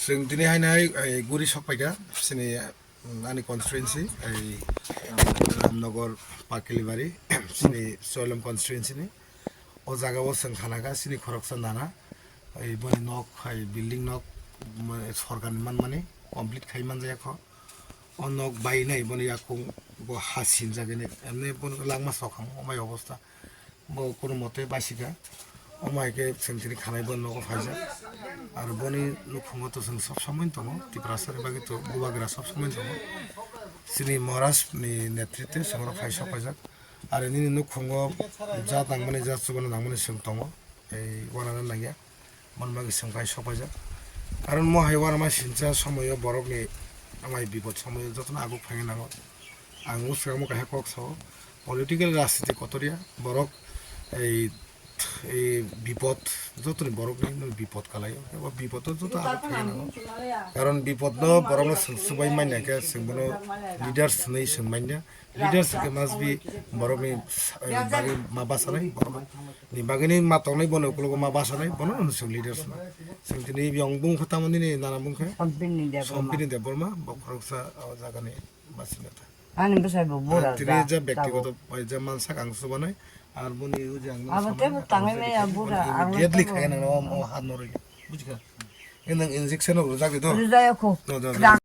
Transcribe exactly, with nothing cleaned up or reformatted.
Chwng tini hai nai, eh, guri sok paikha, sini, mm, ani constituency, eh, Ramnagar Pakilibari, sini Soilom constituency ni. O jaga o chwng khanakha, sini khoroksa nana, eh, boni nok, hai building nok, ma-, sorkar ni manmani complete khai manjaya kho. O nok bai nai boni yakung bo ha sinjak ini, emni boni langma sokhang, o mai obostha. Bo kono mote basika. Omo hai khe chwng tini khanai bo nogo phaijak. Aro boni nukhungo to chwng sob somoi tongo. Tiprasa ni bagwi to bubagra sob somoi tongo. Chini Maharaj ni netritwe chwng oro phai sok paijak. Aro nini nukhungo ja tangmani, ja chubana nangmani chwng tongo. Ei wanana nangya. Mon bagwi chwng phai sok paijak. Karon mo hai uanama sincha somoyo borokni amai bipod somoyo jotono aguk phaina nango. Ang o swkangmo kaisa kok sao, political rajniti kotorya borok ei, ei bipod, jotoni borokni bipod kalaio. Abo bipod o joto aguk phaina nango. Karon bipod no borokno chwng chubai manya khe chwng bono leaders hinwi chwng manya. Leaders ke must be borokni, eh, bagwi ma basanai, borokni bagwini ma tongnai, bono ukologo ma basanai, bono hwnwi chwng leaders na. Chwng tini yong bung khe tamo nini nana bung khe? Sompini Debbarma. Sompini Debbarma, bo khoroksa o jagani basineta. Ani bwsai bo bura. Tini ja, ja bektigoto bai ja mansak ang chubanai, ar boni o je ang abo tebo tangwi maya bura, ang immediately tebo khai nang o ha noroi. Bujikha? Nang injection rok rwjak di to? Rwjaya kho. No, no, no.